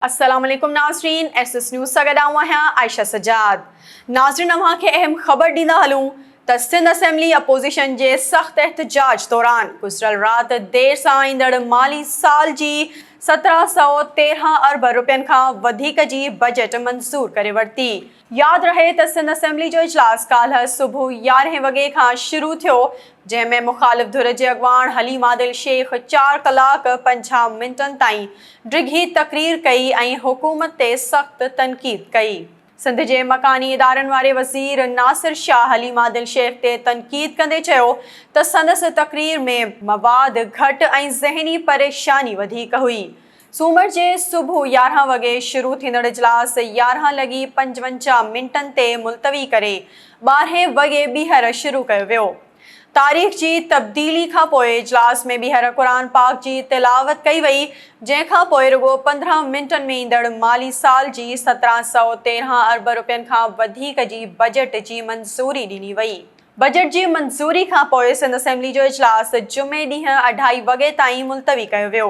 السلام عليڪم ناظرين ايس ايس نيوز سان گڏ آئون آهيان عائشه سجاد ناظرين اوهان کي اهم خبر ڏيندا هلون ته سنڌ اسيمبلي اپوزيشن جي سخت احتجاج دوران گذريل رات دير سان ايندڙ مالي سال جي 1713 ارب رپين کان وڌيڪ جي بجيٽ منظور ڪري ورتي. ياد رهي ته سنڌ اسيمبلي جو اجلاس ڪالهه صبح يارهين وڳي کان شروع ٿيو، جنهن ۾ مخالف ڌر جي اڳواڻ حليم عادل شيخ چار ڪلاڪ 50 منٽن تائين ڊگهي تقرير ڪئي ۽ حڪومت تي سخت تنقيد ڪئي. سنڌ جي مڪاني ادارن واري وزير ناصر شاهه حليم عادل شيخ تي تنقيد ڪندي چيو ته سندس تقرير ۾ مواد گهٽ ۽ ذهني پريشاني وڌيڪ هئي. سومر جي صبح 11 وڳي شروع ٿيندڙ اجلاس 11 لڳي 55 منٽن تي ملتوي ڪري ٻارهين وڳي ٻيهر شروع ڪيو ويو. تاريخ جي تبديلي کانپوء اجلاس ۾ ٻيهر قرآن پاڪ جي تلاوت ڪئي وئي، جنهن کانپوء رڳو 15 منٽن ۾ ايندڙ مالي سال جي 1713 ارب رپين کان وڌيڪ جي بجيٽ جي منظوري ڏني وئي. بجيٽ جي منظوري کانپوء سنڌ اسيمبلي جو اجلاس جمعي ڏينهن اڍائي وڳي تائين ملتوي ڪيو ويو.